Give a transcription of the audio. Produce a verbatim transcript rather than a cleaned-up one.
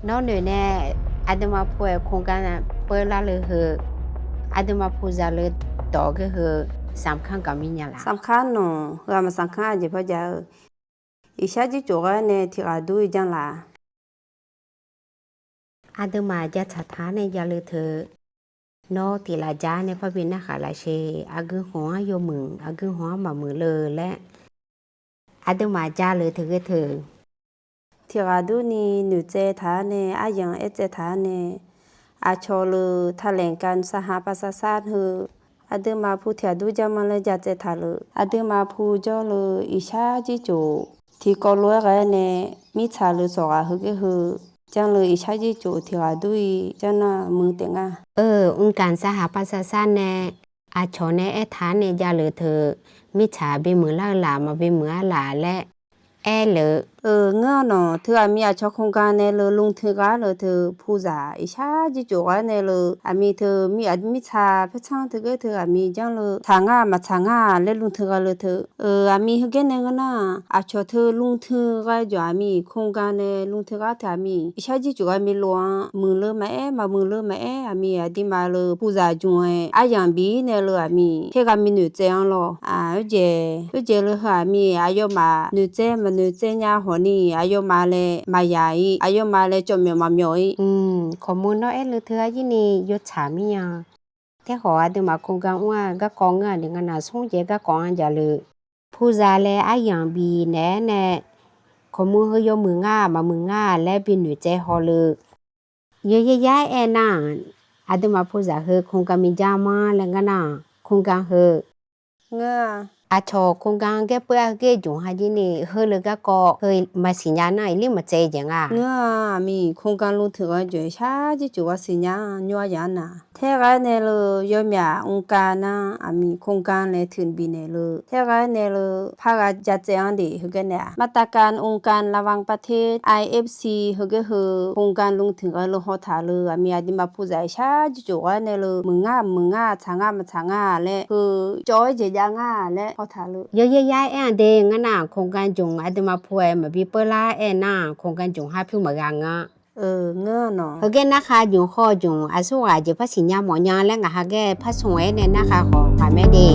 Nawr noeq nae aqduimaf pu-aer โครงการ peular le heu, aqduimaf pu zaq le dawq ghae heu, สำคัญ gaq mir nya laf? สำคัญ nawq, heu-aq maqsaqkanr-a jeq par jav-eu. Iqshar jircof ghae nae tiqghaq dur-ir janr laf. Aqduimaf jatsaq taq-ar nae javle teu, nawr tiqlaf jar nae parbi narkhaq lafsheq, aqgeu khanq-anr yawmuiq, aqgeu khanq-anr maqmuiq le laer, aqduimaf javle teu ghae teu. Tiqghaq durni noeqtsaev taq-ar nae, aryamq aertsaev taq-ar nae, aqcawq le แถลงการณ์สหประชาชาติ heu, aqduimaf pu tiqghaq dur janr ma laer jatsaev taq le, aqduimaf pu jawr le, iqshar jircof tiqkawv lof-aer ghae-aer nae, mirtsaq le sawqghaq heugar heu janr le, iqshar jircof tiqghaq dur-ir janr nar muiq taef nga. Eu, องค์การสหประชาชาติ nae aqcawq nae aertaq-ar nae javle teu, mirtsaq bimuiq lar-eu laf, maqbi muiq-ar laf laer aer le. Eu, ngeur-awr nawq, teu aqmir aqcawq โครงการ nae le ลงทุน gha le teu, puzaq iqshar jircof ghae nae le, aqmir teu mir, mirtsaq paertsanr teu ghae teu aqmir janr le, tsaq ngar maqtsaq ngar laer ลงทุน gha le teu. Eu, aqmir heugar nae ngeur nar, aqcawq teu ลงทุน gha jawq aqmir โครงการ nae ลงทุน gha teu aqmir iqshar jircof ghae mir lof-anr muiqle maqaer, maqmuiqle maqaer, aqmir aqduimaf le puzaq jmq-aer aryamq bif-ir nae le aqmir ter gha mir noeqtsaev-anr lawr. Aq, oerjaeq, oerjaeq le heu aqmir aqyawfmaf noeqtsaev maqnoeqtsaev nya hawq ni, aqyawfmaf laer maqyaq-ir, aqyawfmaf laer cawv myawf maqmyawf-ir. Kawqmuiq nawr aer le teu-ar jir ni yawtsaq mir nya. Taerkhawf aqduimaf โครงการ mr-aq garkawv ngeur-aq ni ngar nar smr jaev garkawv-anr javle. Puzaq laer aryamq bif naeq-aer nae, kawqmuiq heu yawmuiq ngar maqmuiq ngar laer bi noeqtsaev haw le. Yawyaer yar aer nar-aq, aqduimaf puzaq heu โครงการ mir jar ma laer ngar nar-aq, โครงการ heu ngeur-a. Aqcawq โครงการ gar peuv-ar heugar jmq ha jir ni heulof garkawv heu maqsiq nya nar iqlir maqtsaev jaeq nga. Ngeur-a, aqmir โครงการ lmteuq gha jawq shar jircof gha siqnya nymr-ar yaq-anr nar. Taer gha-aer nae le, yawmyaq องค์การ nar aqmir โครงการ laer teuq bifnaeq le, taer gha-aer nae le, par gha jatsaev-anr deq heugar nae-aq, มาตรการ องค์การระหว่างประเทศ ไอเอฟซี heugar heu โครงการ lmteuq gha le haw taq le, aqmir aqduimaf puzaq shar jircof gha-aer nae le, muiq ngar muiq ngar, tsaq ngar maqtsaq ngar laer heu cawv-aer jeq jav nga laer haw taq le. Yawyaer yar aer-anr de ngar nar-aq, โครงการ jmq aqduimaf pu-aer maqbi peular aer nar-aq, โครงการ jmq ha pyur maqgha nga. Ngeur-a nawq, heugar narkhav jmq khawf jmq aqsurghaq jeq par siqnya mawfnya laer ngaq ha gar par smq-aer nae narkhav khawf ngaq mae de.